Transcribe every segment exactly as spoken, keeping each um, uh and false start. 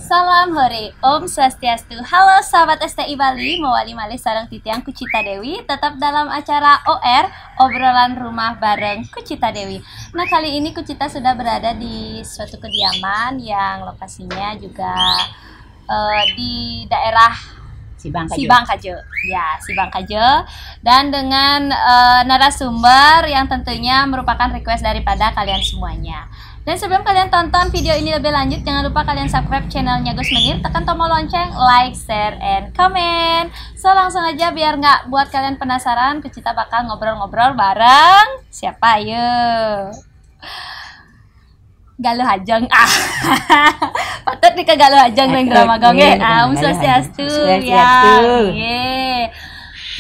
Salam hore, Om Swastiastu. Halo sahabat S T I Bali, mawali malih sareng titiang Kucita Dewi, tetap dalam acara O R, obrolan rumah bareng Kucita Dewi. Nah, kali ini Kucita sudah berada di suatu kediaman yang lokasinya juga eh, di daerah Sibang Kajo. Sibang Kajo. Ya, Sibang Kajo. Dan dengan eh, narasumber yang tentunya merupakan request daripada kalian semuanya. Dan sebelum kalian tonton video ini lebih lanjut, jangan lupa kalian subscribe channelnya Gus Menir, tekan tombol lonceng, like, share, and comment. So, langsung aja biar nggak buat kalian penasaran, Kucita bakal ngobrol-ngobrol bareng siapa, yuk. Galuh Ajeng. Ah. Patut nih ke Galuh Ajeng ning Drama Gong, nggih. Ah, Om Swastiastu, ya. Nggih.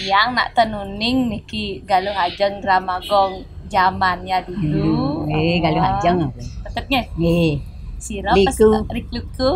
Yang nak tenuning niki Galuh Ajeng Drama Gong zamannya dulu. Nggih, Galuh Ajeng. Patut nggih. Nggih. Sira pas Rik Luku.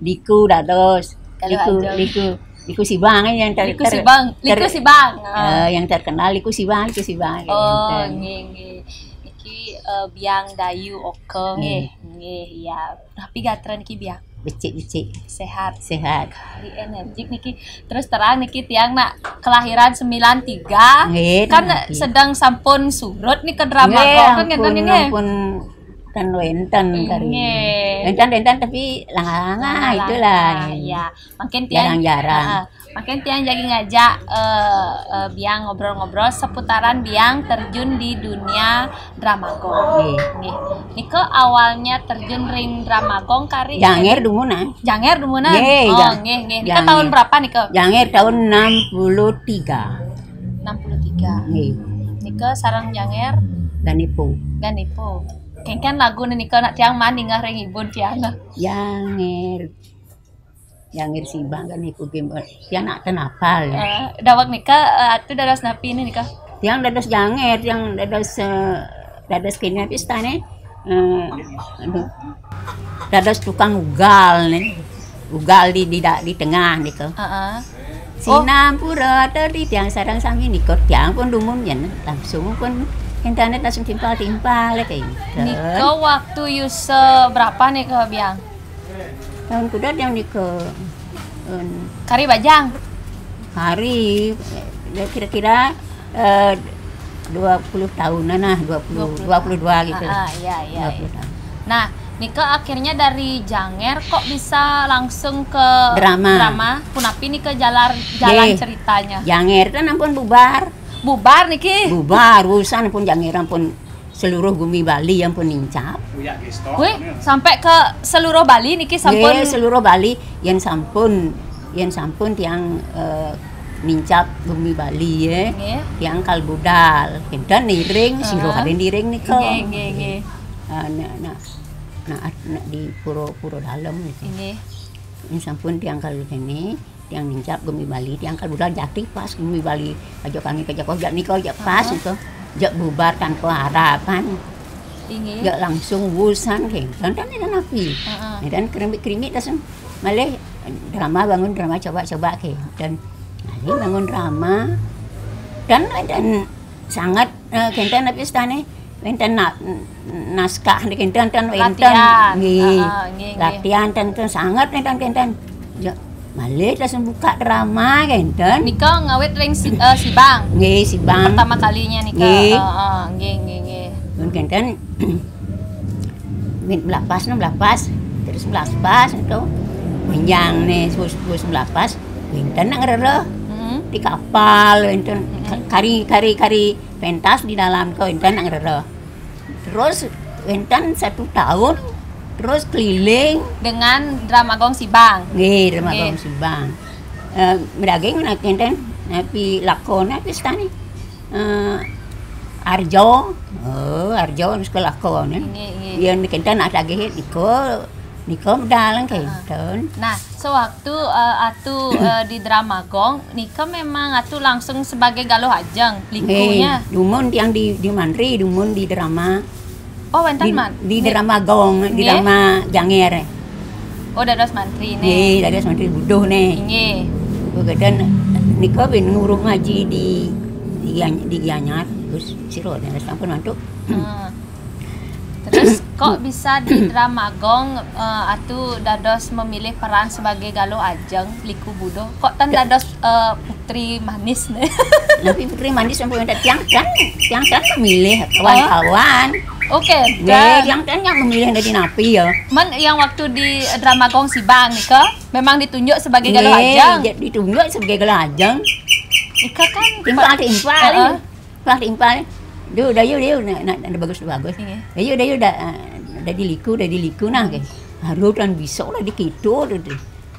Liku dados. Liku, Liku, Liku Sibang yang ter, Liku Sibang, Liku Sibang. Eh, yang terkenal Liku Sibang, Liku Sibang. Oh, nggih, nggih. Niki eh, Biang Dayu Oke nggih. Nggih, iya. Tapi gatra niki Biang. Becik-becik. Sehat. Sehat. Kari energik niki. Terus terang niki tiang nak kelahiran sembilan tiga. Nggih, kan sedang sampun surut nih ke Drama Gong kan ngenten nggih. Ampun, kan wenten kari. Nggih. Wenten-wenten tapi langah-langah itulah. Iya. Makin tiang jarang-jarang. Makin tiang jagi ngajak eh, eh, Biang ngobrol-ngobrol seputaran Biang terjun di dunia Drama Gong. Nggih. Nggih. Nika awalnya terjun ring Drama Gong kari janger dumunan. Janger dumunan. Nggih, oh, nggih, nggih. Nika tahun berapa nika? Janger tahun enam puluh tiga. Enam puluh tiga. Nggih. Nika sareng janger Ganipu. Ganipu. Kengken lagu nika nak tiang man ningeh ring ibun tiang. Janger. Janger Sibang kan iku game. Tiang nak ten apal. Eh, daweg nika eh, atu dados napi ini nika? Tiang dados janger, tiang dados eh, dados kene apa istilahnya? Eh, aduh. Dados tukang ugal nih. Ugal di di, di tengah nika. Heeh. Sinampura tadi tiang sareng sami nika tiang pun dumun yen langsung pun internet langsung timpal-timpal kayak gitu. Nika waktu yuse berapa nika Biang? Tahun kuda yang nika. Kari bajang. Kari ya kira-kira eh, dua puluh tahunan lah, dua puluh, dua puluh dua gitu. Ah, iya, iya. Dua puluh tahun. Nah, nika akhirnya dari janger kok bisa langsung ke drama. Drama? Punapi nih ke jalan jalan ceritanya? Janger kan ampun bubar. Bubar niki? Bubar, urusan pun janger ampun seluruh bumi Bali yang pun nincap. Wih, sampai ke seluruh Bali niki sampun. Nggih, seluruh Bali yang sampun yang sampun tiang eh, nincap bumi Bali ya. Nggih. Tiang kal budal. Kenten niring, sira kali niring nika. Nggih, nggih, nggih. Ah, nak, nak, nak, nak di pura-pura dalam gitu. Nggih. Ini sampun tiang kal kene, tiang nincap bumi Bali, tiang kal budal jati pas bumi Bali. Aja kami kerja kau jak nika jak pas itu. Jak bubar tanpa harapan. Inggih. Jak langsung wusan ke. Dan dan dan api. Heeh. Dan kerimi-kerimi tas malih drama bangun drama coba-coba ke. Dan malih bangun drama. Dan dan sangat eh, kenten apa istilahnya? Wenten na, naskah kenten ten wenten. Latihan. Nggih. Heeh, nggih, nggih. Latihan ten ten sangat wenten kenten. Ya, malih langsung buka drama kenten. Nika ngawit ring si, eh, Sibang. Nggih, Sibang. Pertama kalinya nika. Nggih. Heeh, nggih, nggih, nggih. Mun kenten mit melapas no melapas terus melapas itu panjang nih sus sus melapas wenten nak ngerereh. Hmm. Di kapal wenten. Hmm. Kari kari kari pentas di dalam kau wenten nak ngerereh. Terus wenten satu tahun terus keliling dengan Drama Gong Sibang. Nggih, Drama Gong Sibang. Eh, meraging nak wenten napi lakon napi stani. Eh, Arjo. Oh, Arjo wis kelakon. Nggih, nggih. Yen kenten nak tagih nika nika medal kenten. Nah, sewaktu eh, atu eh, di Drama Gong nika memang atu langsung sebagai Galuh Ajeng likunya. Nggih, dumun tiang di di Mantri, dumun di drama. Oh, wenten di, man. Di drama gong, di drama janger. Oh, dados mantri nih. Nggih, dados mantri buduh nih. Nggih. Begadan nika bin ngurung ngaji di di, di Gianyar, terus sira dados sampun mantuk. Hmm. Terus kok bisa di Drama Gong, eh, atu dados memilih peran sebagai Galuh Ajeng, Liku Budo? Kok tan dados, eh, putri manis nih? Tapi putri manis sampai ada tiang kan, tiang kan memilih kawan-kawan. Oke, Nggih, tiang kan yang memilih dari napi ya. Men yang waktu di Drama Gong Sibang nika memang ditunjuk sebagai Galuh Ajeng. Ditunjuk sebagai Galuh Ajeng. Nika kan timpal-timpal. Heeh. Timpal-timpal. Duh, dah yuk, dah yuk. Nak, nak, nak bagus, bagus. Iya. Dah yuk, dah yuk, dah, ah, dah di Liku, dah di Liku nah, ke. Baru kan bisa lah di kita tu, tu.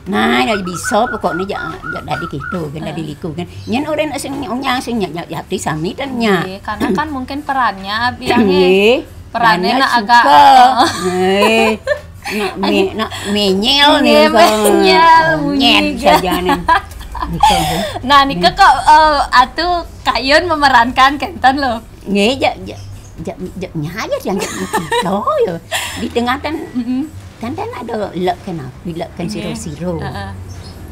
Nah, dah bisa pokoknya jak, jak dah di kita kan, dah di Liku kan. Nyen orang nak sing nyang sing nyak, nyak, nyak, sami kan nyak. Iya, karena kan mungkin perannya biangnya. Perannya nak agak eh, nak me, nak menyel nih, menyel bunyi saja nih. Nah, nika kok, eh, atu kayun memerankan kenten loh. Nggih, jak, jak, jak, jak nyaja yang jak kita ya. Di tengah kan, kan, kan ada lek kan api, lek kan siro-siro.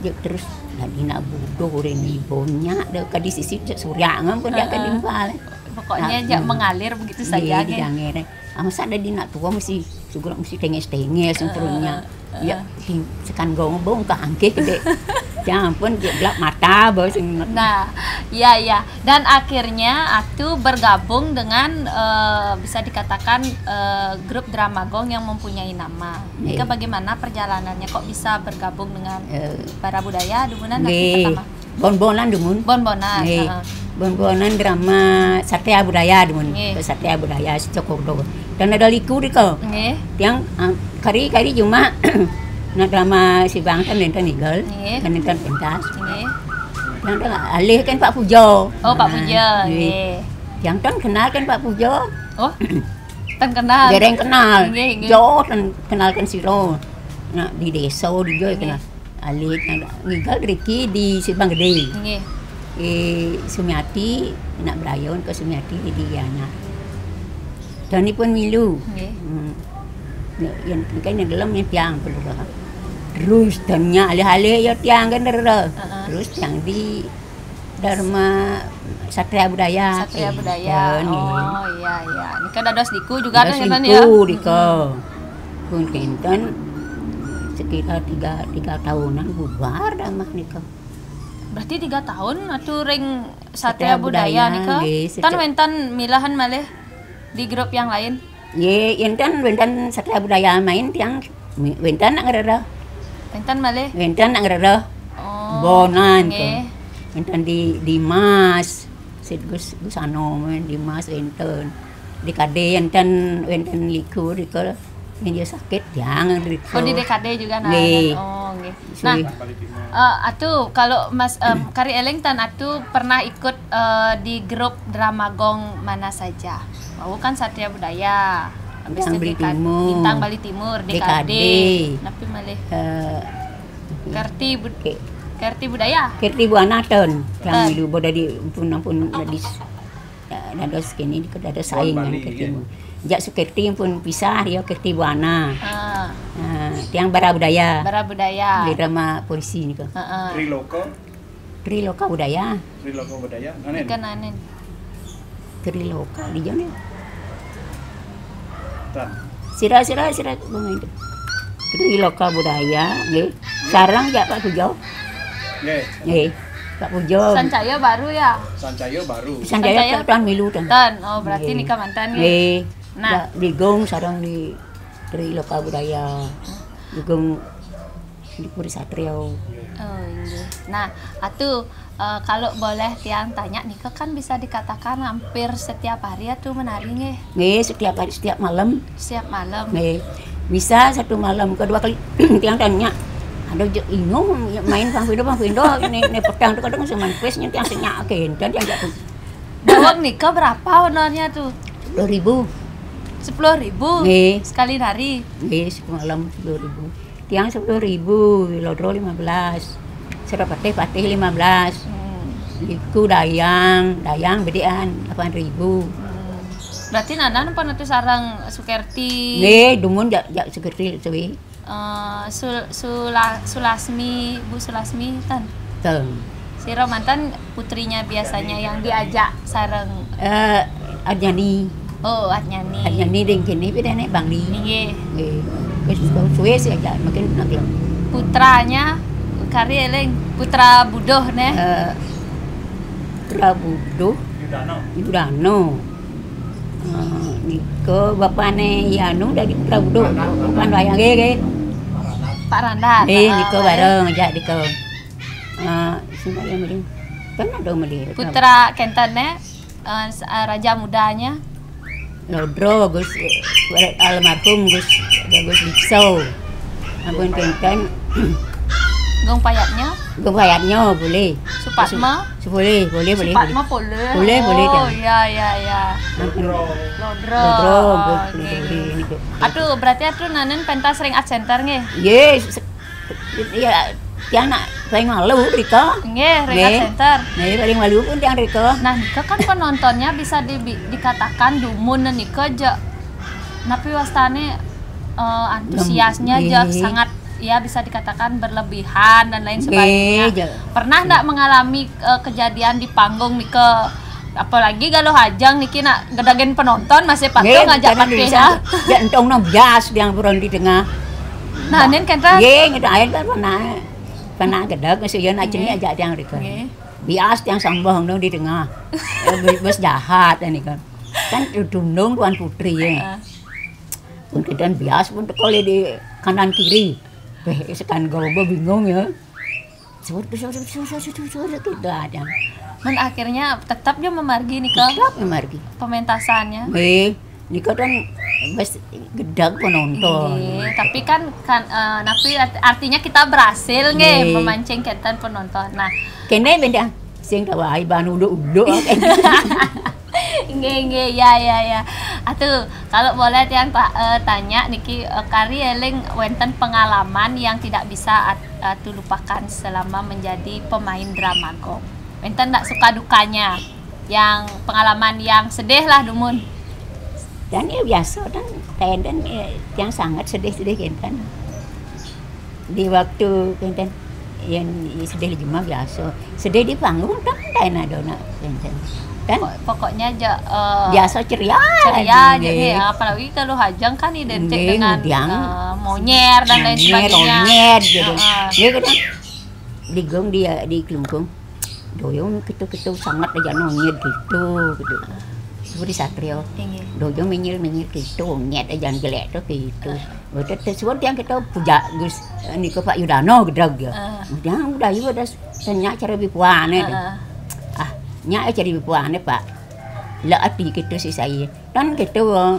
Dia terus lagi nak budo orang ni bonya, ada kadi sisi surya ngam pun dia akan timpal. Pokoknya jak mengalir begitu saja. Iya, jangan. Ah, masa ada di nak tua mesti segera mesti tenges-tenges sempurna. Ya, sekan gong bong ke angke gede. Jangan pun gelap mata bos. Nah, ya, ya. Dan akhirnya atu bergabung dengan, eh, bisa dikatakan, eh, grup Drama Gong yang mempunyai nama. Nika bagaimana perjalanannya kok bisa bergabung dengan para budaya dumunan nanti pertama? Bon-bonan dumun. Bon-bonan. Bon-bonan drama Satria Budaya dumun. Satria Budaya Sicokordo. Dan ada Liku diko. Tiang, ah, kari-kari cuma nak drama Sibang kan nenten nigel, kan nenten pentas. Tiang alih kan Pak Pujo. Oh, Pak Pujo. Tiang kan kenal kan Pak Pujo. Oh. Tan kenal. Dereng kenal. Jauh tan kenal kan siro. Nak di desa di jauh kenal. Alit ngigal Riki di Sibang Gede. Eh, Sumiati nak berayon ke Sumiati di Diana. Dan ni pun milu. Hmm. Yang kan yang dalam ni tiang perlu. Terus tanya alih-alih ya tiang kan dera. Terus tiang di Dharma Satria Budaya. Satria Budaya. Oh, iya, iya. Ini kan ada sediku juga kan ya. Diko. Pun kenten sekitar tiga, tiga tahunan bubar dah mah nika. Berarti tiga tahun atu ring Satria Budaya nika. Tan wenten milahan malih di grup yang lain. Ye, wenten, wenten Satria Budaya main tiang wenten nak ngerero. Wenten malih. Wenten nak ngerero. Oh. Bonan ke. Wenten di, di Mas. Sid Gus, Gusano main di Mas wenten. Di Kade wenten, wenten Liku di ke. Yang dia sakit jangan Liku. Oh, di D K D juga nah. Oh, nggih. Nah, uh, atu kalau Mas, um, kari eling tan atu pernah ikut, uh, di grup Drama Gong mana saja? Mau kan Satria Budaya, habis Bintang Bali Timur, D K D. Napi malih? Uh, Kerti Bud Kerti Budaya. Kerti Buana ton. Yang dulu bodo di pun ampun di dados kini di dados saingan Kerti. Jak Sukerti pun pisah ya Kerti Buana. Ah. Tiang Bara Budaya. Bara Budaya. Di drama polisi ni ke. Heeh. Triloka. Triloka Budaya. Triloka Budaya. Anen. Ikan anen. Triloka di jone. Sira, sira, sira pemain. Triloka Budaya, nggih. Sarang jak Pak Pujo. Nggih. Nggih. Pak Pujo. Sancaya baru ya? Sancaya baru. Sancaya, Sancaya tahun milu tahun. Tahun. Oh, berarti nika mantan nggih. Nggih. Nah, digong sarang di Triloka Budaya. Digong di Puri Satrio. Oh, iya. Nah, atu, uh, kalau boleh tiang tanya nih, kan bisa dikatakan hampir setiap hari atu menari nggih? Nggih, setiap hari, setiap malam. Setiap malam. Nggih. Bisa satu malam kedua kali tiang tanya. Ada je inung main pangpindo pangpindo ini ini petang tu kadang seman pes nyen tiang senyak ke dan tiang jatuh. Daweg nika berapa honornya tuh? Sepuluh ribu. Sepuluh ribu. Nggih. Sekali nari. Nggih, semalam sepuluh ribu. Tiang sepuluh ribu, lodro lima belas. Sira patih patih lima belas. Hmm. Iku dayang, dayang bedean delapan ribu. Hmm. Berarti nanan pun itu sarang Sukerti. Nggih, dumun jak jak Sukerti suwi. Uh, Sul, Sula, Sulasmi, Bu Sulasmi tan. Tan. Sira mantan putrinya biasanya yang diajak sareng. Eh, Arjani. Oh, At Nyani. At Nyani ding kini pida ne Bangli. Nggih. Nggih. Wis suwe sih aja makin nak. Putranya kari eling, putra Buduh ne. Eh, putra Buduh. Yudano. Yudano. Eh, nika bapane Yanu dadi putra Buduh. Bukan wayang nggih, nggih. Pak Randat. Eh, nika bareng aja nika. Eh, sing yang mending. Kan ada mending. Putra kenten ne, eh, raja mudanya. Lodro Gus, almarhum Gus, Gus Dikso. Ampun kenten. Gong payatnya? Gong payatnya boleh. Supatma? Boleh, boleh, boleh. Supatma boleh. Boleh, boleh. Oh, ya, ya, ya. Ampun. Lodro. Lodro, Oh, Gus, nggih. Lodro ini. Aduh, berarti aduh nanen pentas ring Art Center nggih. Yes. Ya, tiang nak paling malu rika. Nggih, ring Art Center. Nah, ya, paling malu pun tiang rika. Nah, nika kan penontonnya bisa di, dikatakan dumun nika je. Napi wastane eh, antusiasnya Nggih. Je sangat ya bisa dikatakan berlebihan dan lain sebagainya. Nggih, je. Pernah ndak mengalami eh, kejadian di panggung nika, apalagi kalau Hajang niki nak gedagin penonton masih patuh Nggih, ngajak kadang Fatihah. Bisa. Ya entong no bias yang buron di tengah. Nah, nen kenten. Nggih, ngedek ayen kan pernah pernah gedeg sih ya nak jenis aja tiang rika. Nggih. Bias tiang sambung no di tengah. Eh, bos jahat ini kan. Kan dudung Tuan Putri ya. Ah. Pun kita bias pun teko di kanan kiri. Weh, sekan gobo bingung ya. Sebut sebut sebut sebut sebut sebut sebut kita aja. Men akhirnya tetap dia memargi nika Tetap memargi. Pementasannya. Weh, nika kan bes gedeg penonton. Nggih, tapi kan kan eh, napi art- artinya kita berhasil nggih Nggih. Memancing kenten penonton. Nah, Kene benda sing kawai ban uluk-uluk. nggih nggih ya ya ya. Atuh, kalau boleh tiang ta- eh, tanya niki eh, kari eling wenten pengalaman yang tidak bisa at- atuh lupakan selama menjadi pemain drama gong. Wenten ndak suka dukanya? Yang pengalaman yang sedih lah dumun. Dan ya biasa dan kenten ya, yang sangat sedih-sedih kenten. Di waktu kenten yang sedih di rumah biasa. Sedih di panggung kan kenten ada nak kenten. Kan Pokoknya aja eh, biasa ceria. ceria aja Nggih. Nih, apalagi kalau Hajang kan identik Nggih, dengan ngediang. eh, monyer dan lain Monyer, sebagainya. Onyet gitu. Heeh. Dia kata di gong dia di kelungkung. Doyong kita-kita sangat aja nonyet gitu gitu. Seperti satrio. Inggih. Doyong menyil-menyil gitu, onyet aja jelek tuh gitu. Betul tuh sebut yang kita puja Gus ini ke Pak Yudano gedeg ya. Ah. Udah udah iya udah tanya cara bipuane tuh. Heeh. Ah, nya cara bipuane Pak. Lah ati gitu sih saya. Kan gitu eh,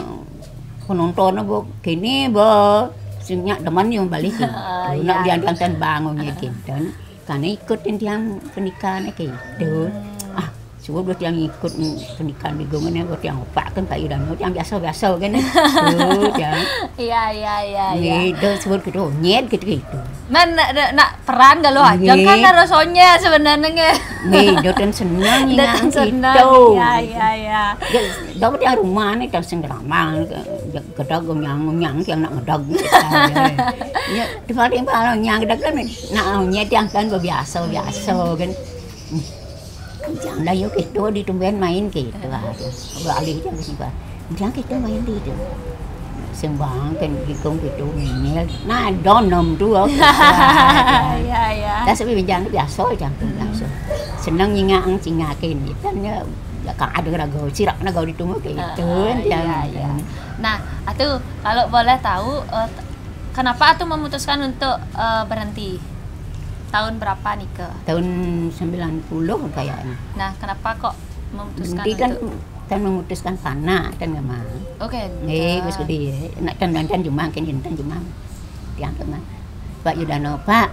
penonton bo kini bo sing nyak demen yang balik. Ah, Nak iya. Dia kan bangunnya gitu. Karena ikutin tiang pernikahan gitu. Ah, sebut buat yang ikut pernikahan di gunung yang buat yang opak kan Pak Yudano yang biasa-biasa kan. Tuh, ya. Iya iya iya iya. Ini dah sebut gitu, nyet gitu gitu. Nah, nak, nak, nak peran kalau Hajang Nggih. Kan harus onyet sebenarnya nggih. Nih, doten senang Dan ingat senang. gitu. Iya iya iya. Dia dapat yang rumah nih tas sing ramang gedog nyang nyang yang nak gedog. Ya, di paling paling nyang gedog kan nak nyet yang kan biasa biasa kan. Jangan lah yuk itu ditumben main gitu. Aduh, alih aja sih Pak. Jangan kita main di itu. Sembang kan gitu gitu ngel. Nah, donom tuh. Iya iya. Tapi jangan biasa jangan biasa. Senang nyingak cingakin gitu ya. Ya kan ada ragu sirak naga ditunggu gitu Ah, ya. Iya iya. Nah, atuh kalau boleh tahu eh, kenapa atuh memutuskan untuk eh, berhenti? Tahun berapa nika? Tahun sembilan puluh kayaknya. Nah, kenapa kok memutuskan Berhenti kan untuk kan memutuskan panak kan nggak mau. Oke. Eh, Gus Gede, nak kan kan cuma kan kan cuma tiang kena. Pak Yudano, Pak,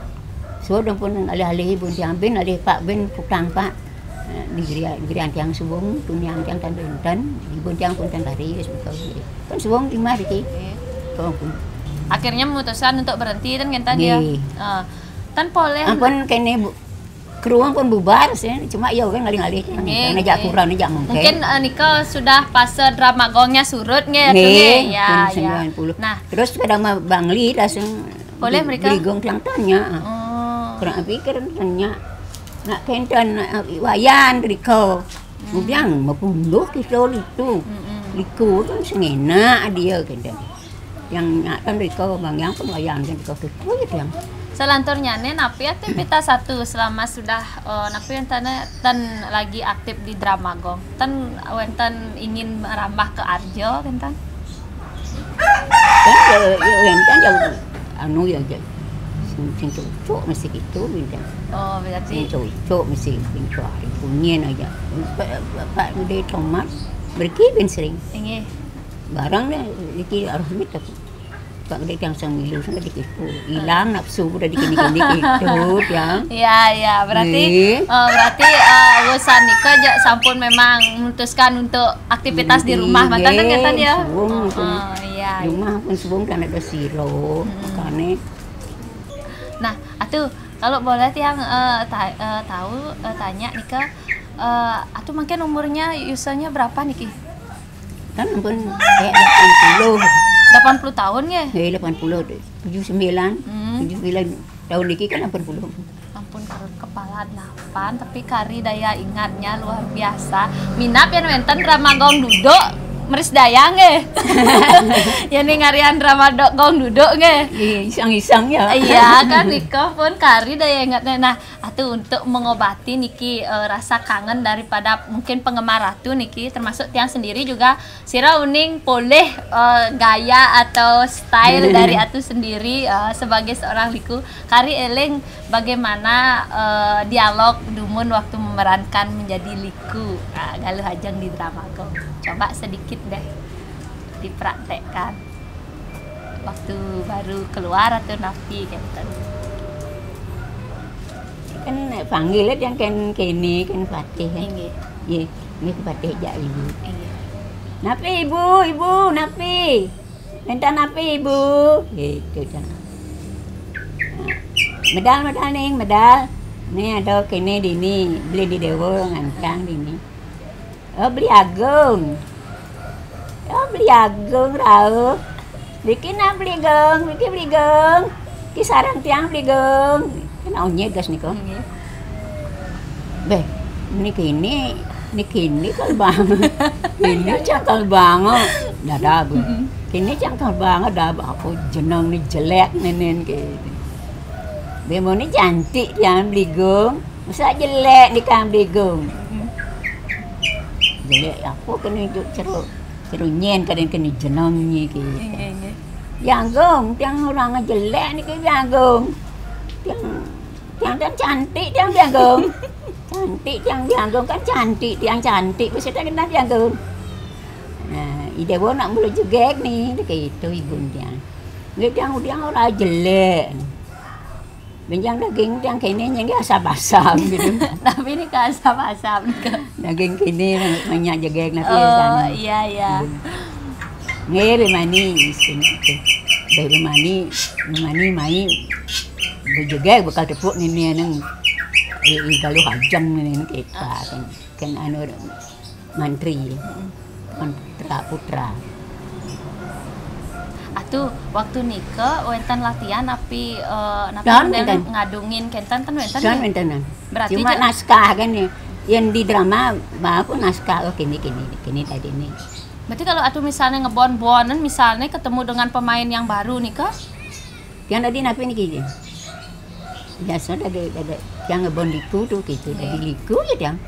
sudah pun alih-alih bun tiang bin alih Pak bin putang Pak. Eh, di geri di geri tiang subung tuniang tiang tan benten, di bun tiang pun tan lari ya sebetulnya. Kan subung lima di Oke. Kau pun. Akhirnya memutuskan untuk berhenti kan kan dia. Nggih. Eh, kan boleh Ampun kene bu, keruang pun bubar sih, cuma ya kan ngalih-ngalih. Nggih, Ngajak nggih. kurang ngajak mungkin. Mungkin eh, nika sudah fase drama gongnya surut nggih, Nggih, nggih? Ya, tahun ya. sembilan puluh. Nah, Terus kadang mah Bangli langsung Boleh di- mereka? Beli gong tiang tanya. oh. Kurang pikir tanya. Nak kenten nak wayan riko. Kemudian mapuluh kilo itu. Mm-mm. Liku kan sing enak dia gitu. Yang nyak kan riko bang yang pun wayang kan riko kepo gitu yang. Selanturnya nih, napi aktivitas Atu selama sudah eh, napi wénten ten lagi aktif di Drama Gong? Ten wénten ingin merambah ke arjo wénten? Kan ya, ya wénten ya anu ya aja. Sing, sing cocok mesti gitu wénten. Oh, berarti sing cocok mesti sing cari punyen aja. Pak, Pak Gede Tomat berki ben sering. Inggih. Barang deh iki harus mit aku. Pak Gede yang sang milu sudah dikipu. Hilang nafsu udah dikini-kini gitu ya. Iya, iya. Berarti Nih. Eh, berarti eh, urusan nika aja sampun memang memutuskan untuk aktivitas di rumah mata kan ya. Suwung, oh, oh, iya. Rumah pun suwung kan ada siro, hmm. Makane. Nah, atuh kalau boleh tiang eh, ta eh, tahu eh, tanya nika eh, atuh mungkin umurnya usianya berapa niki? Kan ampun kayak delapan puluh. Delapan puluh tahun ya? Ya, delapan puluh. Tujuh sembilan. Hmm. Tujuh sembilan tahun niki kan delapan puluh. Ampun, kepala delapan, tapi kari daya ingatnya luar biasa. Minap yang wénten Drama Gong Duduk, meris dayang eh. Yang nih ngarian Drama Gong Duduk nggih. Iya, iseng-iseng ya. Iya kan, niko pun kari daya ingatnya. Nah, atuh untuk mengobati niki uh, rasa kangen daripada mungkin penggemar Ratu niki, termasuk tiang sendiri juga sira uning polih uh, gaya atau style dari Atu sendiri uh, sebagai seorang liku. Kari eling bagaimana uh, dialog dumun waktu memerankan menjadi liku uh, Galuh Ajeng di Drama Gong. Coba sedikit deh dipraktekkan. Waktu baru keluar atau napi gitu. Kan panggil yang kan kene kan patih kan. Inggih. Nggih, nggih patih jak ibu. Inggih. Napi ibu, ibu, napi? Minta napi ibu? Gitu dah. Nah, medal medal ning, medal. Nih ada kene dini, beli di dewa ngantang dini. Oh, beli agung. Oh, beli agung rauh. Bikin nak beli gong, bikin beli gong. Ki sarang tiang beli gong. Kena onyet gas niko. Beh, ini kini, ini kini kalau banget. Ini cakal banget. Dah dah bu. Kini cakal banget dah aku jeneng ni jelek nenen ke. Bemo ni cantik tiang beli gong. Masa jelek di kang beli gong. Jelek apa kena juk ceruk. Cerunyen kadang kena jeneng ni ke. Inggih, inggih. Yang gong, tiang orang jelek ni ke yang gong. Tiang tiang tiang cantik tiang tiang gong. Cantik tiang tiang gong kan cantik tiang cantik mesti tak kena tiang gong. Nah, ide nak mulu jegek ni, dekat itu ibu tiang. Dia tiang tiang orang jelek. Benjang daging tiang kene nyengge asap-asap gitu. Tapi ini ke asap-asap ke. Daging kene banyak jegek napi. Oh, iya iya. Nggih, bemani isin. Beh bemani, bemani mai. Bejegek bekal tepuk nini neng. I, i galuh ajeng nini kita kan. Kan anu mantri. Putra putra. Atuh, waktu nike wénten latihan napi eh, napi Don, wénten. Ngadungin kenten ten wénten. Don wénten. Berarti cuma naskah kan nih. Yang di drama baku naskah oh kini kini kini tadi nih. Berarti kalau atuh misalnya ngebon-bonen misalnya ketemu dengan pemain yang baru nih ke? Yang tadi napi niki? Biasa dah ada yang ngebon liku tuh gitu. Dari liku ya yang.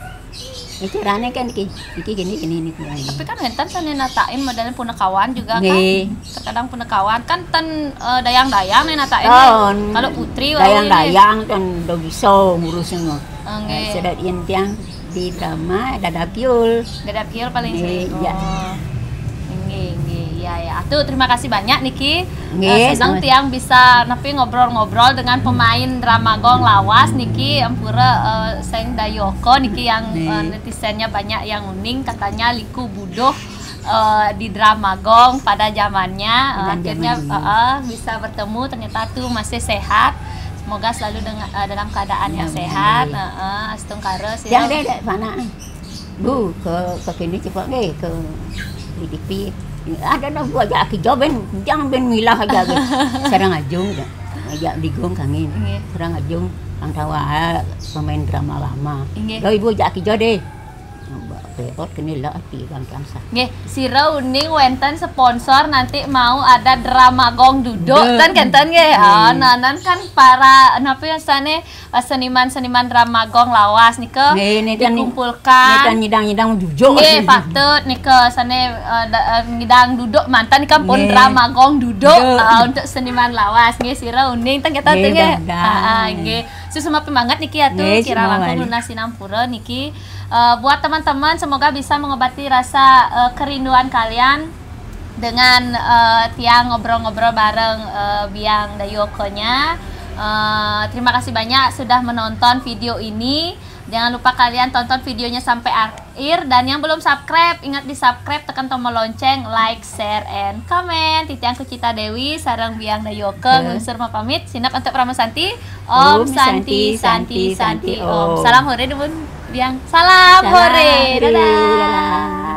Ini caranya kan niki, niki gini gini niki. Tapi kan wénten sané nataim modelnya punakawan juga kan. Terkadang punakawan kan ten uh, dayang-dayang nih nataim. Kalau putri dayang-dayang kan udah bisa ngurusnya. Nggih. Sedat yen tiang di drama dadap kiul. Dadap kiul paling sering. Iya. Oh. Nggih, nggih. Iya, ya. Atuh terima kasih banyak niki. Nggih, uh, senang tiang bisa napi ngobrol-ngobrol dengan pemain drama gong lawas niki ampura uh, sing dayoko niki yang uh, netizennya banyak yang uning katanya liku buduh uh, di drama gong pada zamannya uh, akhirnya uh, uh, bisa bertemu ternyata tuh masih sehat. Semoga selalu dengan, uh, dalam keadaan yang sehat. Heeh, astungkara sih. Yang dek dek mana? Bu ke ke kini cepat deh ke di T V. Ada nak buat jak kerja ben jangan ben milah aja ke. Sarang ajung dah. Ajak digong kangin. Sarang ajung ang tawa pemain drama lama. Dah ibu jak kerja deh. Repot kene lah ati bang kamsa. Nggih, sira uning wenten sponsor nanti mau ada drama gong duduk Duduk. Kan kenten nggih. Ah, nah, nan kan para napa ya sane seniman-seniman drama gong lawas nika Nggih, nika ni- dikumpulkan. Nika nyidang-nyidang jujuk. Nggih, patut nika sane eh, da- eh, ngidang duduk mantan nika pun Nggih. Drama gong duduk Duduk. Ah, untuk seniman lawas nggih sira uning ten kita Nggih, nggih. dah, dah. Ah, ah, nggih. Susumapi manget niki atu Nggih, kirang langkung sumawali. Lunas sinampura niki. Eh, buat teman-teman semoga bisa mengobati rasa eh, kerinduan kalian dengan eh, tiang ngobrol-ngobrol bareng eh, Biang Dayu Okonya. Eh, terima kasih banyak sudah menonton video ini. Jangan lupa kalian tonton videonya sampai akhir dan yang belum subscribe ingat di subscribe, tekan tombol lonceng, like, share, and comment. Titiang Kucita Dewi sareng Biang Dayu Oke Oke. Ngungsur mapamit. Sinep untuk Parama Santi. Om Om Santi Santi, Santi Santi, Santi Santi, Om. Om. Salam hore dulur Biang. Salam Salam hore. hore. Dadah. Dadah.